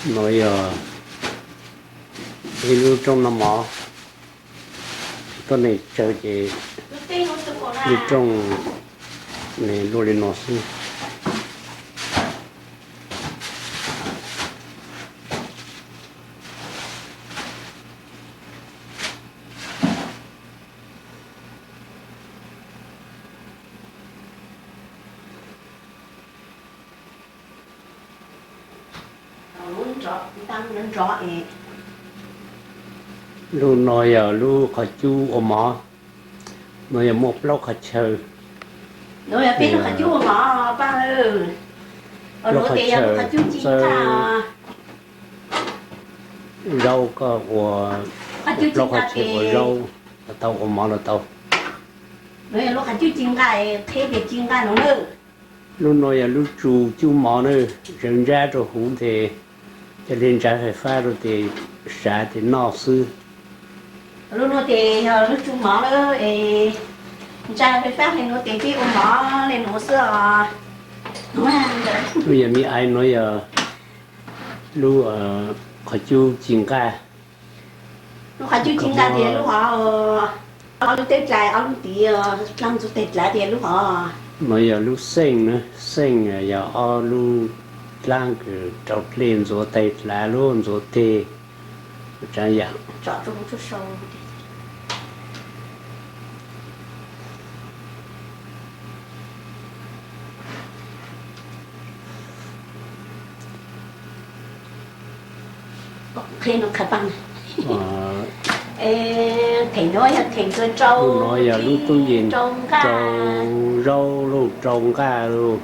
No yog ib lub rooj noj mov, tuab neeg tsawg ces lub rooj nws luaj li no xwb. Lub no yog lub qhov cub ua mov, no yog muaj plaub qhov chaw. Plaub qhov chaw, zaub koj ua, plaub qhov chaw ua zaub los tau, ua mov los tau. Lub no yog lub tsu cub mov na, zawv ntsab rau huv ces coj li ntsav fais fab rau ces sav ces noj xwb. Lub no ces yog lub tsu mov na, ntsav fais fab li no ces peb ua mov li no xwb os. Lub yog mi ais, no yog lub qhov cub ci nqaj. Lub qhov cub ci nqaj tias lub hov, ob lub teb dlais, ob lub tid, dlaab ntxuav teg dlaav tias lub hov. No yog lub xeej na, xeej yog ob lub dlaab kws rau dlej ntxuav teg dlaav lub ntxuav teg, tsav yam. Lub no yog lub tub yees rau zaub lauj, rau nqaj lauj.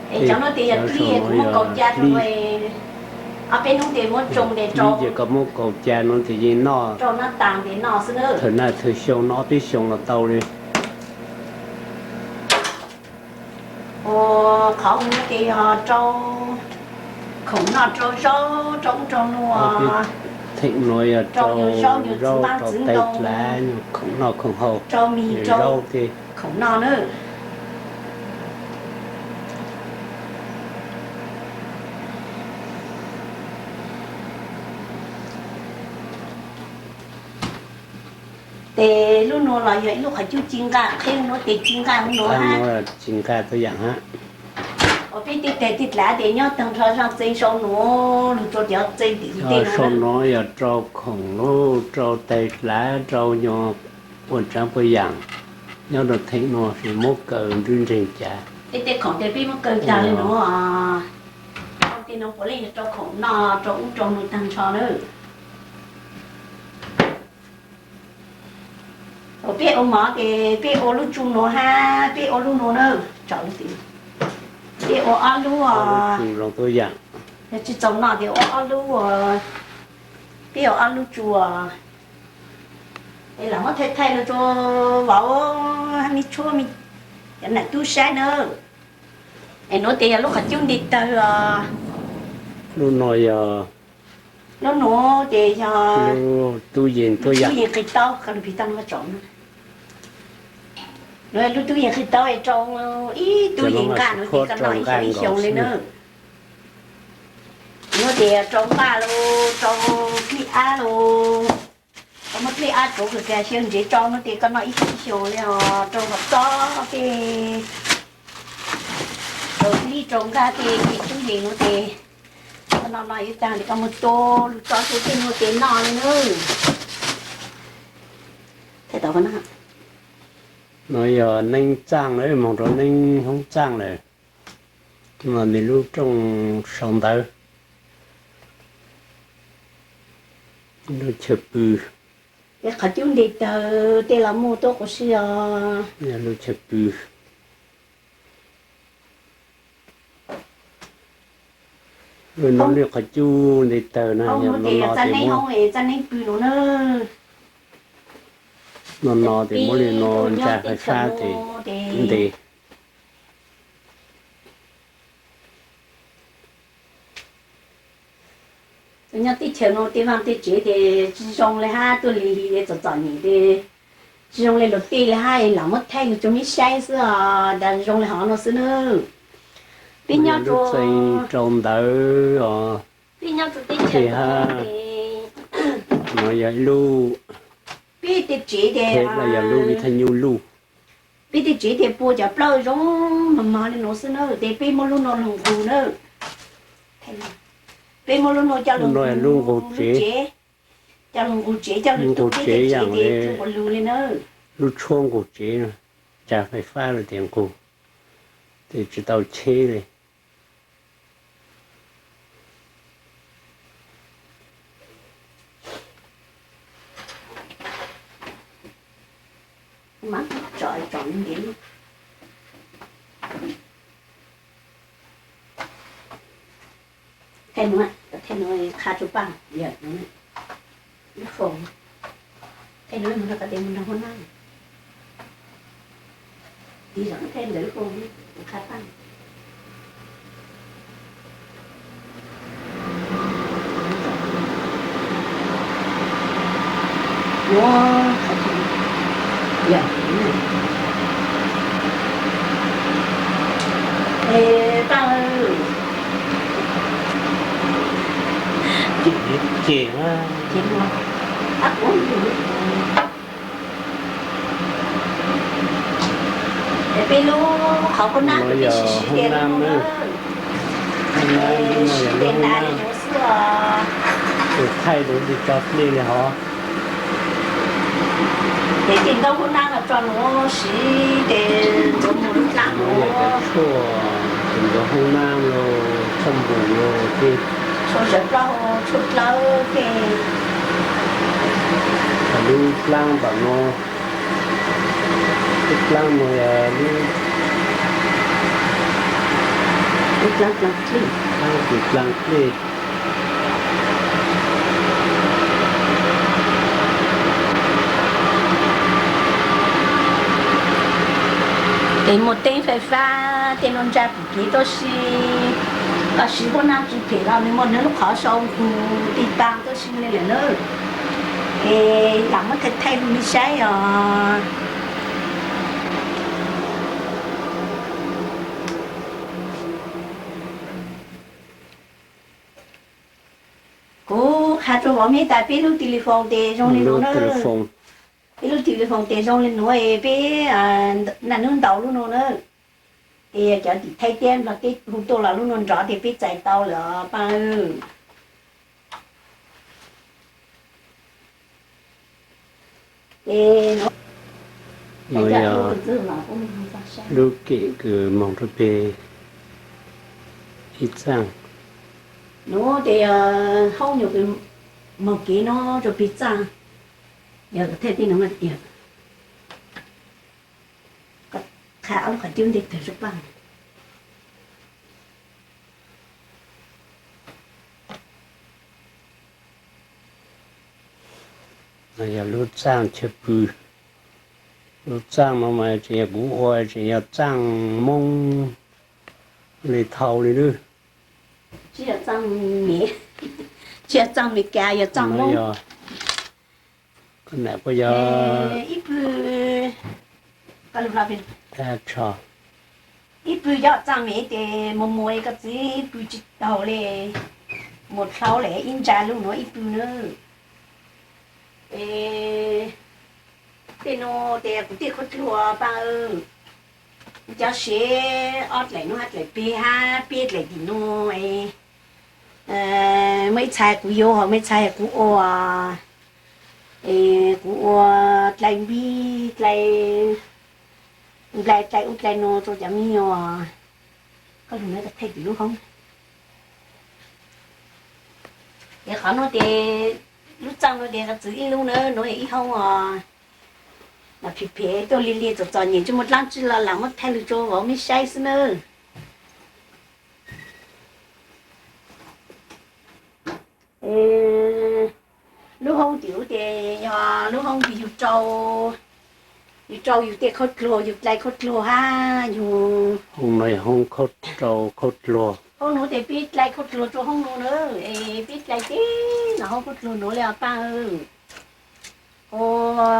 Cov no tias yog dlib, kuv muab kaus ca rau, ob peb hnub ces muab tsoo ces rau, ces koj muab kaus ca no ces yeej noj, rau noj tas ces noj xwb na. Thaum naj thaum xyoo no ob peb xyoo los tau li. Qhov no ces yog rau khoom noj, rau zaub, rau ub rau nuav. Theem no yog rau zaub, rau tais dlaav, khoom noj khoom haus, rau mis, rau zaub tej, khoom noj na. Ces lub nuav los yog ib lub qhov cub ci nqaj, qheb nuav ces ci nqaj nuav, ci nqaj tuab yaam hab. Uas peb tej teg tej dlaav ces nyob taag nrho zaj txee sau nuav lug rua cov txee tim tej nuav. Sau nuav yog rau khoom lauj, rau tais dlaav, rau nyuag ua tsaav puab yaam. Nyob rau theem nuav es muab kaw nruab nreeg cav. Tej khoom ces peb muab kaw taag le nuav. Tej nuav puav leej yog rau khoom noj rau ub rau nuav taag nrho na. Uas peb ua mov ces peb ua lub tsu nuav hab peb ua lub nuav na. Peb ua ob lub, yog tsi txaus noj ces ua ob lub, peb ua ob lub tsu. Es lam muab thaij thaij lug rua vauv hab me tshuab, cov nam tub saib na. Es nuav ces yog lub qhov cub nti tawg os. Lub no yog, lub nuav ces yog lub tub yees, tub yees qhis taub, lub tub yees qhis taub rau ib tub yees nqaj nuav ces koj noj ib xyoos ib xyoos le na. Nuav ces rau nqaj los rau dlej ab los, koj muab dlej ab tsuav kag kag xyaw ntsev rau nuav ces koj noj ib xyoos ib xyoos le os. Rau hov txob tej, rau dlej rau nqaj tej, tej tub yees nuav ces koj noj noj yuav taag ces koj muab tua lug tso xwb tej nuav ces noj le na. Nuav yog neeb txaaj lawm, moog rau neeb hoob txaaj lawm. Mas me lub rooj sau ntawv, lub chaw pw. Qhov cub nti tawg tej los muaj tuab quav sib os. Lub chaw pw. Lub no lub qhov cub nti tawg na, yog no no ces muab, no no ces muab li no ntsa fais fab ces nti. Nyob teb chaws no tej vaaj tej tsev ces tsi zoo le hab, tuaj lig lig txom txom nyem ces tsi zoo le luag tej le hab, lam muab thaij lug rua meb saib xwb os, ntas zoo le hov no xwb nawb. Peb nyob rua txee rau ntawv os. Peb nyob rau teb chaws no yog ib lub, peb tej tsev tias, yog lub vib thaj nyuj luj. Peb tej tsev tias puas cov plaub zoo mos mos li no xwb na, ces peb muab lub no los nqus na. Peb muab lub no coj los nqus tsev, coj los nqus tsev, coj los tu peb tej tsev ces tsis nqus lus li na. Lub tshuab nqus tsev, tsa fais fab los tias nqus, ces tsis tau cheb li. Thaij nuav, thaij nuav qha rua paaj, yog nuav, lub foos, thaij nuav moog rua qhov tes moog nrug huab nab, tig zog thaij ntawm lub foos, qha paaj. Paaj, ces, ces, peb lub qhov huab nab, peb sib sib tes lub no, sib tes tas li nuav xwb os. Tus thaij nuav tsis tso dlej li hov. Ces tej ntaub huab nab no tso nuav siv tes ntxuav mus lub dlaab nuav. Tes ntxuav huab nab los tshuaj npum los tej, tshuaj zawv plaub, tshuaj dlawb tej. Lub dlaab npaum no, lub dlaab no yog lub, lub dlaab dlej, dlaab dlej. Tes muaj teeb fais fab tej nuav ntsa pum kev tuab si, koj siv huab nab tsis phem los nws muaj nws lub qhov sau tus tis paas tuab si li lawm na. Es lam muab thaij thaij rua mej saib os. Kuv qha rua vauv mej tas peb lub telifoos tes zoo li nuav na. Peb lub telifoos tes zoo li nuav es peb naj nub ntaus lub nuav na. Es cov tim Thaib teb Nplog teb hu tuaj los lub nuav nrov tes peb txais tau lawm paaj. Nuav yog lub kem kws moog rua peg ib txaaj. Nuav tes hauv nyuas kws moog kev no rua peg txaaj. Yog tej nuav tias qha ob lub qhov cub ntej tawg rua paaj. Yog lub txaaj chaw pw. Lub txaaj no mas tseem yog kuv ua, tseem yog txaaj Moob li thau li lawm. Tsis yog txaaj Mes, tsis yog txaaj Mes Kas, yog txaaj Moob. Koj nam puab yog ib pw, ib pw cov txaaj Mes tes mus mus koj txiv ib pw tsis taug li, mus dlhau lawm ib ntsa lug nuav ib pw na. Es tej nuav tes kuv tej khaub dluag paaj, cov sev ob dlaim nuav hab dlaim peg hab peb dlaim tim nuav, muaj ib txhais kuv yuav, muaj ib txhais kuv ua, es kuv ua dlai npib, dlai nplai, dlai ub dlai nuav rua cov me nyuam. Koj lug nuav thaij tim lub hoob. Es qhov nuav tes lub txaaj nuav tes koj txwv ib lub na, nuav yog ib hoob os. Mas phem phem tuaj lig lig txom txom nyem tsis muaj dlaab tsi los lam muab thaij lug rua vauv mej saib xwb nawb. Lub hoob tim ub tes yog lub hoob kws yug rau, yug rau yug tej khaub dluag, yug dlai khaub dluag hab yug, hoob nuav yog hoob khaub rau khaub dluag. Hoob nuav tes peb dlai khaub dluag rua hoob nuav na, es peb dlai teb no hoob khaub dluag nuav li os paaj. Ua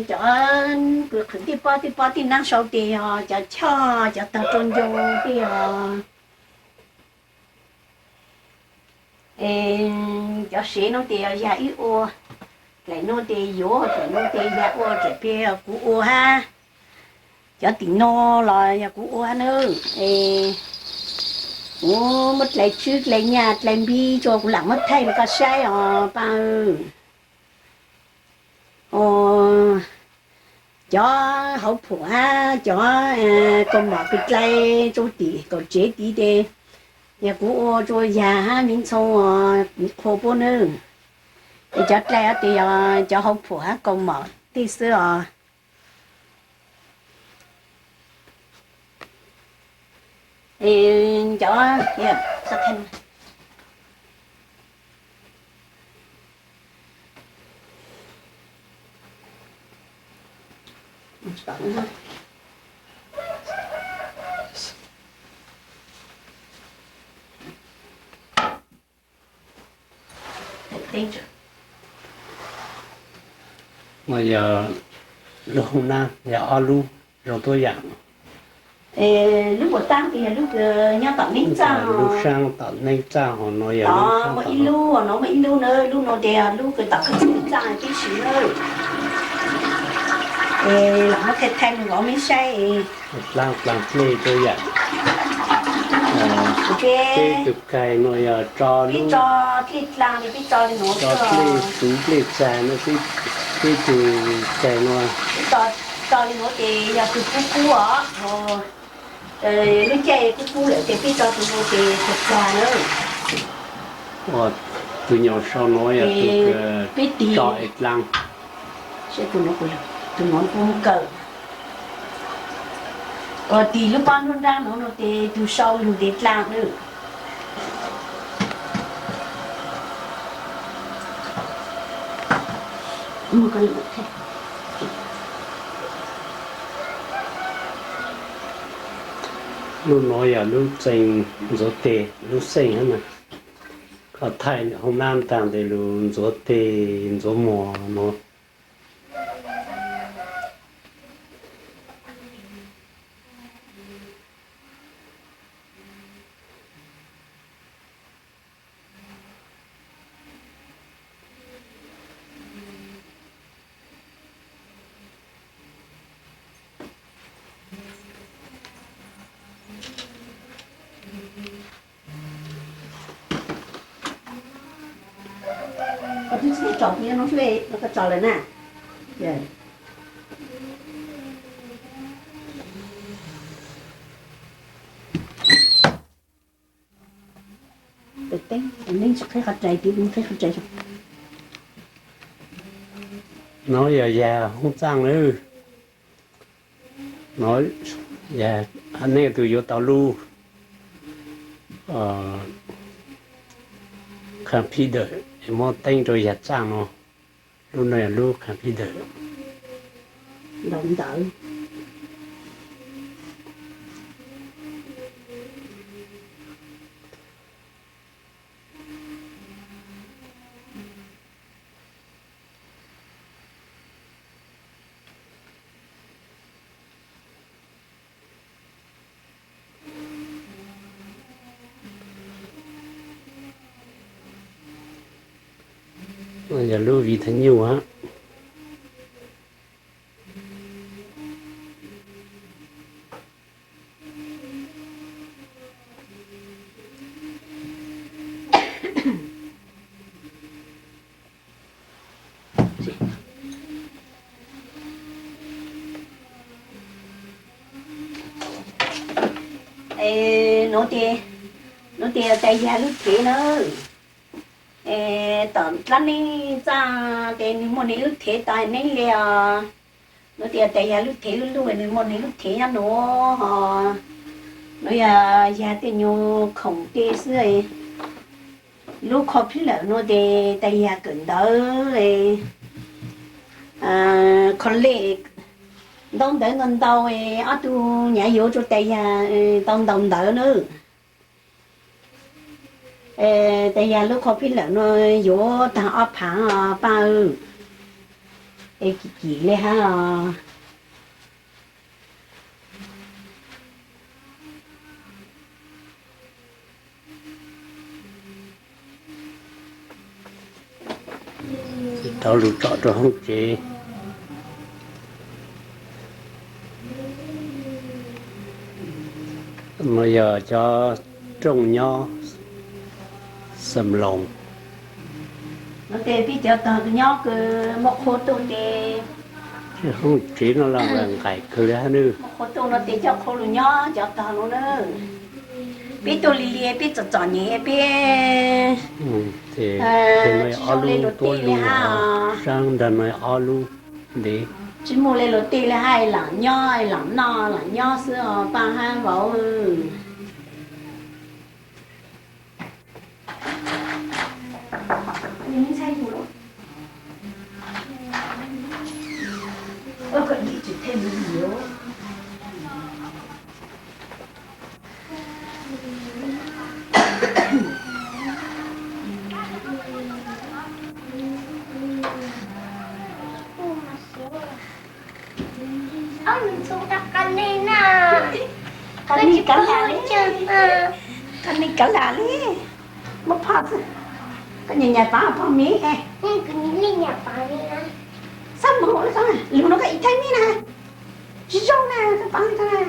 cov kws qhwv tej pob tej pob tej naab sau tes yog cov choj, cov taug rau ncoo tej yog Es cov sev no ces yog yag wb ua, dlaim no ces yuav, dlaim no ces yag ua, dlaim pem kuv ua hab. Cov tim no los yog kuv ua hab nawb. Es kuv muab dlaim tswb dlaim nyaj dlaim npib tso kuv lam muab thaij rau koj saib os pab. Cov hauv phuam hab cov kaus mom kws dlai rau tim kaum tsev tid ces yog kuv ua rua yag hab miv ntxhoo os, kuv qhua puab nawb. Es cov dlai os ces yog cov hauv phuam hab kaus mom tej xwb os. Es cov no yog lub hoob nab yog ob lub zoo tuab yam. Lub puas taab ces yog lub kws nyob tom neeb txaj, lub saab tom neeb txaj ho no yog lub saab muaj ib lub, no muaj ib lub na, lub no ces lub kws tom koj txaj tib si na. Es lam muab thaij thaij nws vauv meb saib. Dlaab dlaag dlej tuab yam. Peb tug kaig no yog tso lub, tso dlej dlaag, peb tso li nuav, tso dlej xuv dlej txag no, peb tug kaig no tso li nuav ces yog kws kub kub os. Lub caij kub kub lawm ces peb tso tus nuav ces txag txag na. Tus nyaum sau nuav yog tus kws tso es dlaag. Tus nuav kuv, tus nuav kuv kawm. Ua tis lub pob nruab nraab nuav no ces tus sau lug ntev dlaag na. Lub nuav yog lub txee ntxuav teg lub xeej hab na. Koj thaij hoob nab taag tes lug ntxuav teg ntxuav muag nuav. Koj twb tsis tso kuv nyob nub hle no koj tso lawm na. Nuav yog yag hoob txaaj nawb. Nuav yog nej tug yuav tau lub computer es muab teeb rau yag txaaj no. Lub no yog lub computer. Ntaus ntawv. Yog lub viv thaj nyuj hab. Nuav tes, nuav tes tais yag lub thev na. Tom dlaab neeb txaj tes nwg muaj nwg lub thev tau neeb le os. Nuav tes tais yag lub thev lub luj nwg muaj nwg lub thev nyob nuav ho. Nuav yog yag tej nyuag khoom tej xwb. Lub kho phib lawm nuav tes tais yag kawm ntawv, kho lej, ntaub ntawv ntau ntau, ob tug nyav yuav rua tais yag tau ntaus ntawv na. Tais yag lub kho phib lawm nuav yuav taag ob phaav os paj, es kim kim le hab os. Cov lug tsom rau hoob tsev. No yog cov rooj nyob xam loos. No ces peb cov tog nyob kws muaj qhua tuaj ces, hoob tsev no los nqaim kawg li hab nawb. Muaj qhua tuaj no ces coj qhua lug nyob cov tog no na. Peb tuaj li li peb txom txom nyem peb, ces ob lub tuab lug, saab nrag no ob lub ntev. Tsis muaj le luag tej li hab, lam nyob lam noj lam nyob xwb os paj hab vauv. Qhov nej kav lam li, qhov nej kav lam li, muab phoj xwb. Koj nyiam nyam pav pog me, xab moog lug no koj ib thaij me na, tsis zoo na koj pav tag na.